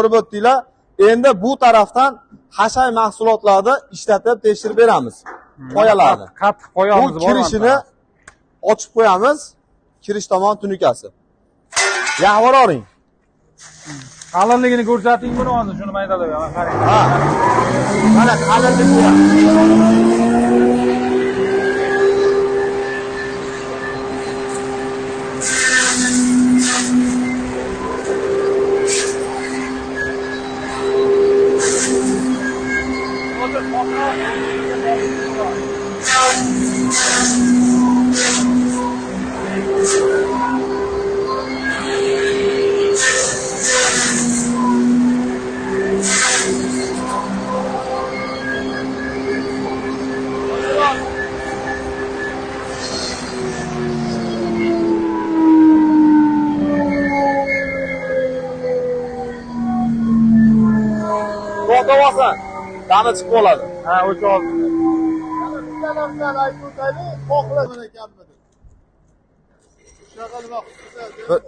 Ko'rib o'tdinglar. Endi bu tarafdan hashay mahsulotlarni ishlatib tekshirib beramiz. Poyalarni. Qattiq poyamiz Bu bor. kirishini ochib qo'yamiz. Kirish tomon tunikasi. Yaqinroq. Qalinligini ko'rsating buni hozir, shuni maydalab mana qarang. Ha. Mana qalinligi. To'xtab olsan, dami chiqib qoladi. Ha, o'cha oldi. Bitta narsani aytib o'taylik, xohlagan ekanmi deb. Shunaqa nima xususiyati bor.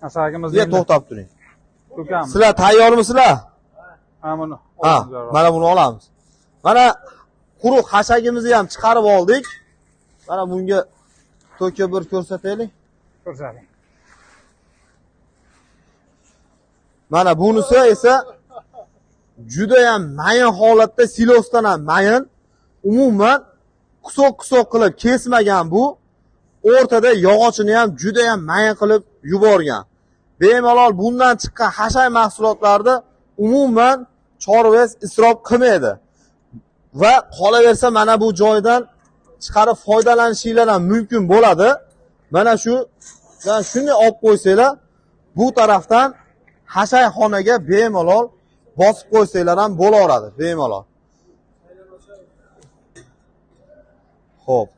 Asagimizni Sizlar to'xtab turing. to'kamiz. Sizlar tayyormisizlar? Ha, buni. Ha, mana buni olamiz. Mana quruq hashagimizni ham chiqarib oldik. Mana bunga to'kib bir ko'rsataylik. Ko'rsating. Mana bunisi esa juda ham mayin holatda, silosdan ham mayin. Umuman qusoq-qusoq qilib kesmagan bu. O'rtada yog'ochini ham juda ham mayin qilib yuborgan. Bemalol bundan chiqqan hashay mahsulotlarni umuman chorvangiz isrof qilmaydi. Va qolaversa mana bu joydan chiqarib foydalanishinglar ham mumkin bo'ladi. Mana shu, mana shuni olib qo'ysanglar, bu tarafdan hashayxonaga bemalol bosib qo'ysanglar ham bo'laveradi, bemalol. Xo'p.